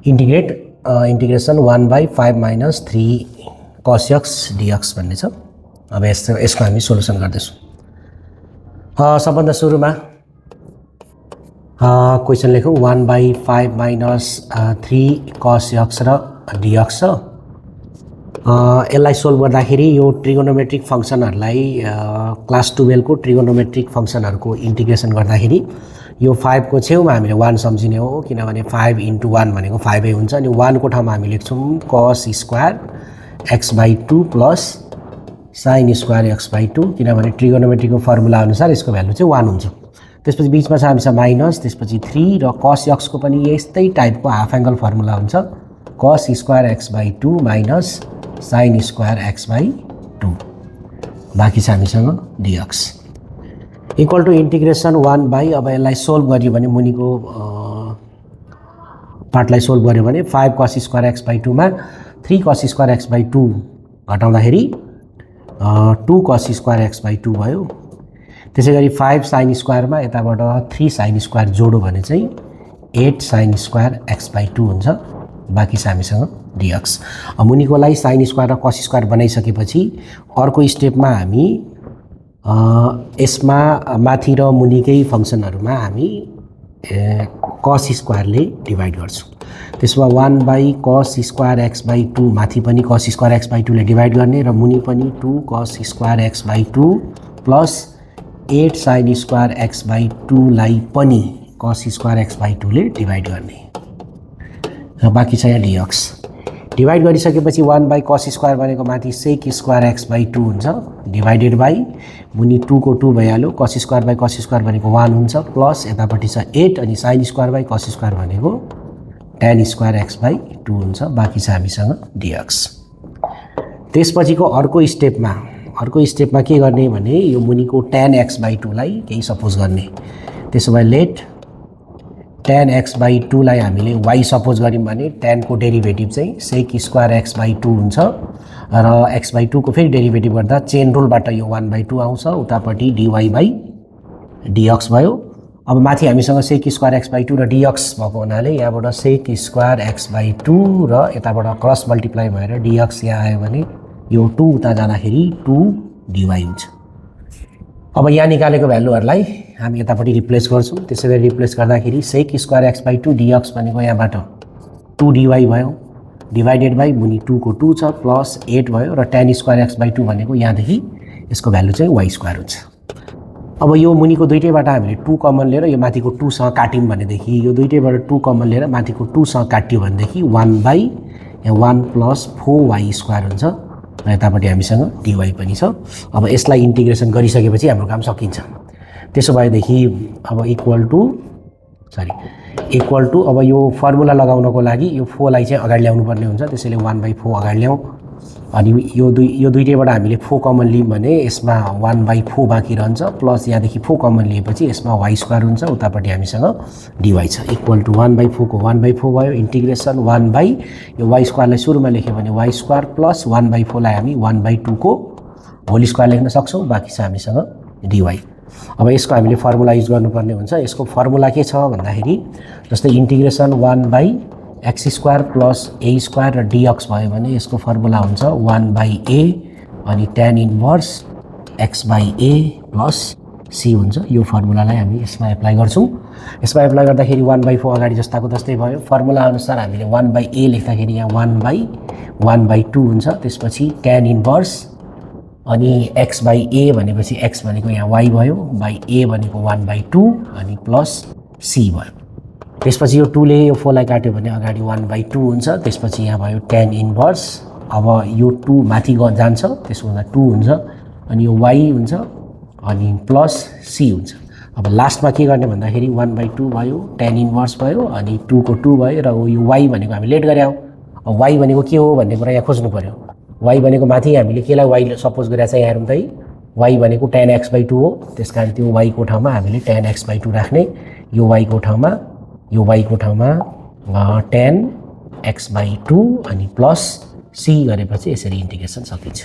Integrate integration 1/5 - 3 cos x dx भन्ने छ। अब यसको हामी सोलुसन गर्दैछौँ। सबभन्दा सुरुमा क्वेसन लेखौँ 1/5 - 3 cos x र dx छ। यसलाई सोल्भ गर्दाखेरि यो ट्रिगोनोमेट्रिक फंक्सनहरुलाई क्लास 12 को ट्रिगोनोमेट्रिक फंक्सनहरुको इंटीग्रेसन गर्दाखेरि यो 5 को छेउमा हामीले 1 सम्झिने हो, किनभने 5 × 1 भनेको 5 हुन्छ। अनि 1 को ठाउँमा हामी लेख्छौं cos square x/2 plus sin square x/2, किनभने ट्रिगोनोमेट्रीको फर्मुला अनुसार यसको भ्यालु चाहिँ 1 हुन्छ। त्यसपछि बीचमा छ हामीसँग माइनस, त्यसपछि 3 र cos x को पनि यस्तै टाइपको हाफ एंगल फर्मुला हुन्छ cos square x/2 minus sin square x/2। बाँकी छ हामीसँग dx इक्वल टु इंटीग्रेसन 1 अब यसलाई सोल्भ गरियो भने मुनिको पार्टलाई सोल्भ गरियो भने 5 cos स्क्वायर x/2 मा 3 cos square x/2 घटाउँदाखेरि 2 cos square x/2 भयो। त्यसैगरी 5 sin स्क्वायर मा यताबाट 3 sin स्क्वायर जोड्यो भने चाहिँ 8 sin स्क्वायर x/2 हुन्छ। बाँकी छ हामीसँग dx। मुनिकोलाई sin स्क्वायर र cos स्क्वायर बनाइसकेपछि अर्को स्टेपमा हामी यसमा माथि र मुनिकै फंक्सनहरुमा हामी cos स्क्वायरले डिवाइड गर्छौं। त्यसमा 1/cos स्क्वायर x/2 माथि पनि cos स्क्वायर x/2 ले डिवाइड गर्ने र मुनि पनि 2 cos square x/2 plus 8 sin square x/2 लाई पनि cos स्क्वायर x/2 ले डिवाइड गर्ने। र बाँकी छ यहाँ dx। डिवाइड गरिसकेपछि 1/cos स्क्वायर भनेको माथि sec स्क्वायर x/2 हुन्छ डिवाइडेड बाइ मुनि 2 को 2 भइहाल्यो, cos स्क्वायर cos स्क्वायर भनेको 1 हुन्छ प्लस यतापट्टि छ 8 अनि sin स्क्वायर cos स्क्वायर भनेको tan स्क्वायर x/2 हुन्छ। बाँकी छ हामीसँग dx। त्यसपछिको अर्को स्टेपमा के गर्ने भने यो मुनिको tan x/2 लाई केही सपोज गर्ने। त्यसो भए लेट tan x/2 लाई हामीले y सपोज गर्यौं भने tan को डेरिभेटिभ चाहिँ sec स्क्वायर x/2 हुन्छ र x/2 को फेरि डेरिभेटिभ गर्दा चेन रुलबाट यो 1/2 आउँछ, उतापट्टि dy/dx भयो। अब माथि हामीसँग sec स्क्वायर x/2 र dx भएको हुनाले यहाँबाट sec स्क्वायर x/2 र यताबाट क्रस मल्टिप्लाई भएर dx यहाँ आयो भने यो 2 उता जाँदाखेरि 2dy हुन्छ। अब यहाँ निकालेको भ्यालुहरुलाई हामी यतापट्टि रिप्लेस गर्छौं। त्यसैगरी रिप्लेस गर्दाखेरि sec स्क्वायर x/2 dx भनेको यहाँबाट 2dy भयो डिवाइडेड बाइ मुनि 2 को 2 छ प्लस 8 भयो र tan स्क्वायर x/2 भनेको यहाँदेखि यसको भ्यालु चाहिँ y स्क्वायर हुन्छ। अब यो मुनिको दुईटैबाट हामीले 2 कमन लिएर यो माथिको 2 सँग काट्यौं भनेदेखि यो दुईटैबाट 2 कमन लिएर माथिको 2 सँग काट्यो भनेदेखि 1/1 प्लस 4y स्क्वायर हुन्छ र यतापट्टि हामीसँग dy पनि छ। अब यसलाई इंटीग्रेसन गरिसकेपछि हाम्रो काम सकिन्छ। त्यसो भएदेखि अब इक्वल टु अब यो फर्मुला लगाउनको लागि यो 4 लाई चाहिँ अगाडि ल्याउनु पर्ने हुन्छ। त्यसैले 1/4 अगाडि ल्याउँ अनि यो दुईटैबाट हामीले 4 कमन लियौं भने यसमा 1/4 बाँकी रहन्छ प्लस यहाँदेखि 4 कमन लिएपछि यसमा y स्क्वायर हुन्छ, उतापट्टि हामीसँग dy छ इक्वल टु 1/4 को 1/4 भयो इंटीग्रेसन 1 यो y स्क्वायरलाई सुरुमा लेख्यो भने y स्क्वायर प्लस 1/4 लाई हामी 1/2 को होल स्क्वायर लेख्न सक्छौं। बाँकी छ हामीसँग dy। अब यसको हामीले फर्मुला युज गर्नुपर्ने हुन्छ। यसको फर्मुला के छ भन्दाखेरि जस्तै integration 1/x square plus a square र dx भयो भने यसको फर्मुला हुन्छ 1/a अनि tan inverse x/a plus c हुन्छ। यो फर्मुलालाई हामी यसमा एप्लाई गर्छौं। यसमा एप्लाई गर्दाखेरि 1/4 अगाडि जस्ताको तस्तै भयो। फर्मुला अनुसार हामीले 1/a लेख्दाखेरि यहाँ 1/1/2 हुन्छ। त्यसपछि tan इन्भर्स अनि x/a भनेपछि x भनेको यहाँ y भयो बाइ a भनेको 1/2 अनि प्लस c भयो। त्यसपछि यो 2 ले यो 4 लाई काट्यो भने अगाडि 1/2 हुन्छ। त्यसपछि यहाँ भयो tan इन्भर्स, अब यो 2 माथि जान्छ त्यसो हुँदा 2 हुन्छ अनि यो y हुन्छ अनि प्लस c हुन्छ। अब लास्टमा के गर्ने भन्दाखेरि 1/2 भयो, tan इन्भर्स भयो अनि 2 को 2 भयो र यो y भनेको हामी लेट गर्यौं। अब y भनेको के हो भन्ने कुरा यहाँ खोज्नु पर्यो। y भनेको माथि हामीले केलाई y सपोज गरेछ यहाँ हेरौँ त y भनेको tan x/2 हो, त्यसकारण त्यो y को ठाउँमा हामीले tan x/2 राख्ने, यो y को ठाउँमा tan x/2 अनि प्लस c गरेपछि यसरी इंटीग्रेसन सकिन्छ।